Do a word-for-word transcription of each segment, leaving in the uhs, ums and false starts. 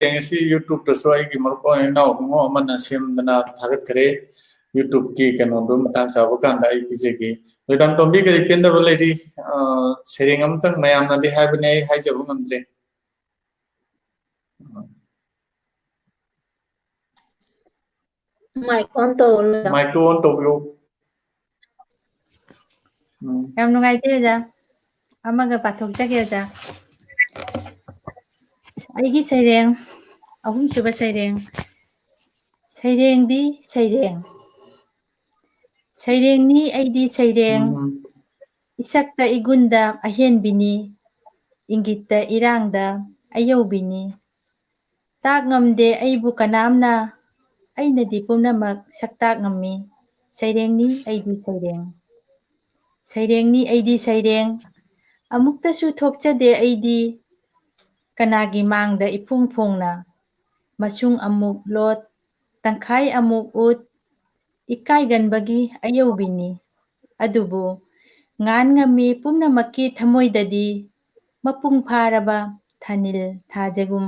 ꯁꯩꯔꯦꯡ ꯑꯁꯤ YouTube-ꯇꯁꯨ ꯑꯩꯒꯤ ꯃꯔꯨꯞ ꯑꯣꯏ ꯏꯅꯥꯎ ꯏꯕꯨꯡꯉꯣ ꯑꯃꯅ ꯁꯦꯝꯗꯅ ꯊꯥꯒꯠꯈ꯭ꯔꯦ꯫ YouTube-ꯀꯤ ꯀꯩꯅꯣꯗꯣ ꯃꯇꯥꯡ ꯆꯥꯕ ꯀꯥꯟꯗ ꯑꯩ ꯄꯤꯖꯒꯦ꯫ ꯂꯣꯏꯗꯥꯝ ꯇꯣꯝꯕꯤ, ꯀꯔꯤ ꯄꯦꯟꯗꯕ ꯂꯩꯔꯤ? ꯑ, ꯁꯩꯔꯦꯡ ꯑꯃꯇꯪ ꯃꯌꯥꯝꯅꯗꯤ ꯍꯥꯏꯕꯅꯦ, ꯑꯩ ꯍꯥꯏꯖꯕ ꯉꯝꯗ꯭ꯔꯦ꯫ Mic on ꯇꯧꯔꯣ꯫ Mic-ꯇꯨ on ꯇꯧꯕꯤꯌꯨ꯫ ꯎꯝ꯫ ꯌꯥꯝ ꯅꯨꯡꯉꯥꯏꯖꯩ ꯑꯣꯖꯥ꯫ ꯑꯃꯒ ꯄꯥꯊꯣꯛꯆꯒꯦ ꯑꯣꯖꯥ꯫ ꯑꯩꯒꯤ ꯁꯩꯔꯦꯡ, ꯑꯍꯨꯝꯁꯨꯕ ꯁꯩꯔꯦꯡ꯫ ꯁꯩꯔꯦꯡꯗꯤ ꯁꯩꯔꯦꯡ꯫ ꯁꯩꯔꯦꯡꯅꯤ ꯑꯩꯗꯤ ꯁꯩꯔꯦꯡ꯫ ꯎꯝ꯫ ꯏꯁꯛꯇ ꯏꯒꯨꯟꯗ ꯑꯍꯦꯟꯕꯤꯅꯤ꯫ ꯏꯪꯒꯤꯠꯇ ꯏꯔꯥꯡꯗ ꯑꯌꯧꯕꯤꯅꯤ꯫ ꯇꯥꯛ ꯉꯝꯗꯦ ꯑꯩꯕꯨ ꯀꯅꯥꯝꯅ, ꯑꯩꯅꯗꯤ ꯄꯨꯝꯅꯃꯛ ꯁꯛꯇꯥꯛ ꯉꯝꯃꯤ꯫ ꯁꯩꯔꯦꯡꯅꯤ ꯑꯩꯗꯤ ꯁꯩꯔꯦꯡ꯫ ꯁꯩꯔꯦꯡꯅꯤ ꯑꯩꯗꯤ ꯁꯩꯔꯦꯡ꯫ ꯑꯃꯨꯛꯇꯁꯨ ꯊꯣꯛꯆꯗꯦ ꯑꯩꯗꯤ ꯀꯅꯥꯒꯤ ꯃꯥꯡꯗ ꯏꯐꯣꯡ ꯐꯣꯡꯅ꯫ ꯃꯁꯨꯡ ꯑꯃꯨꯛ ꯂꯣꯠ, ꯇꯪꯈꯥꯏ ꯑꯃꯨꯛ ꯎꯠ, ꯏꯀꯥꯏꯒꯟꯕꯒꯤ ꯑꯌꯧꯕꯤꯅꯤ꯫ ꯑꯗꯨꯕꯨ ꯉꯥꯟ ꯉꯝꯃꯤ ꯄꯨꯝꯅꯃꯛꯀꯤ ꯊꯃꯣꯏꯗꯗꯤ ꯃꯄꯨꯡ ꯐꯥꯔꯕ ꯊꯥꯅꯤꯜ ꯊꯥꯖꯒꯨꯝ꯫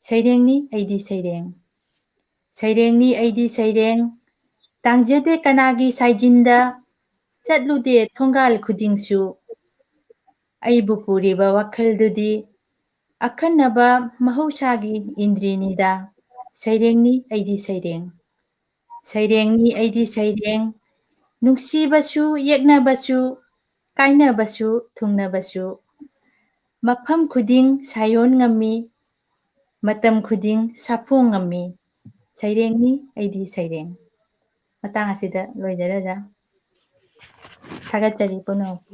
ꯁꯩꯔꯦꯡꯅꯤ ꯑꯩꯗꯤ ꯁꯩꯔꯦꯡ꯫ ꯁꯩꯔꯦꯡꯅꯤ ꯑꯩꯗꯤ ꯁꯩꯔꯦꯡ꯫ ꯇꯥꯡꯖꯗꯦ ꯀꯅꯥꯒꯤ ꯁꯥꯏꯖꯤꯟꯗ, ꯆꯠꯂꯨꯗꯦ ꯊꯣꯡꯒꯥꯜ ꯈꯨꯗꯤꯡꯁꯨ꯫ ꯑꯩꯕꯨ ꯄꯨꯔꯤꯕ ꯋꯥꯈꯜꯗꯨꯗꯤ ꯑꯈꯟꯅꯕ ꯃꯍꯧꯁꯥꯒꯤ ꯏꯟꯗ꯭ꯔꯤꯅꯤꯗ꯫ ꯁꯩꯔꯦꯡꯅꯤ ꯑꯩꯗꯤ ꯁꯩꯔꯦꯡ꯫ ꯁꯩꯔꯦꯡꯅꯤ ꯑꯩꯗꯤ ꯁꯩꯔꯦꯡ꯫ ꯅꯨꯡꯁꯤꯕꯁꯨ ꯌꯦꯛꯅꯕꯁꯨ, ꯀꯥꯏꯅꯕꯁꯨ ꯊꯨꯡꯅꯕꯁꯨ꯫ ꯃꯐꯝ ꯈꯨꯗꯤꯡ ꯁꯥꯏꯑꯣꯟ ꯉꯝꯃꯤ, ꯃꯇꯝ ꯈꯨꯗꯤꯡ ꯁꯥꯐꯣꯡ ꯉꯝꯃꯤ꯫ ꯁꯩꯔꯦꯡꯅꯤ ꯑꯩꯗꯤ ꯁꯩꯔꯦꯡ꯫ ꯃꯇꯥꯡ ꯑꯁꯤꯗ ꯂꯣꯏꯖꯔꯦ ꯑꯣꯖꯥ꯫ ꯊꯥꯒꯠꯆꯔꯤ ꯄꯨꯝꯅꯃꯛꯄꯨ꯫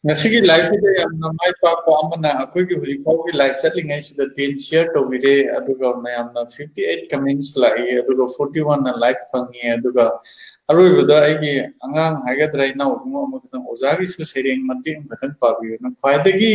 ꯉꯁꯤꯒꯤ live-ꯁꯤꯗ ꯌꯥꯝꯅ ꯃꯥꯏ ꯄꯥꯛꯄ ꯑꯃꯅ ꯑꯩꯈꯣꯏꯒꯤ ꯍꯧꯖꯤꯛ ꯐꯥꯎꯒꯤ live ꯆꯠꯂꯤꯉꯩꯁꯤꯗ ten share ꯇꯧꯕꯤꯔꯦ, ꯑꯗꯨꯒ ꯃꯌꯥꯝꯅ fifty eight comments ꯂꯥꯛꯏ, ꯑꯗꯨꯒ forty one-ꯅ like ꯐꯪꯉꯤ, ꯑꯗꯨꯒ ꯑꯔꯣꯏꯕꯗ ꯑꯩꯒꯤ ꯑꯉꯥꯡ ꯍꯥꯏꯒꯗ꯭ꯔꯥ, ꯏꯅꯥꯎ ꯏꯕꯨꯡꯉꯣ ꯑꯃꯈꯛꯇꯪ ꯑꯣꯖꯥꯒꯤꯁꯨ ꯁꯩꯔꯦꯡ ꯃꯇꯦꯛ ꯑꯃꯈꯛꯇꯪ ꯄꯥꯕꯤꯌꯨ꯫ ꯅꯪ ꯈ꯭ꯋꯥꯏꯗꯒꯤ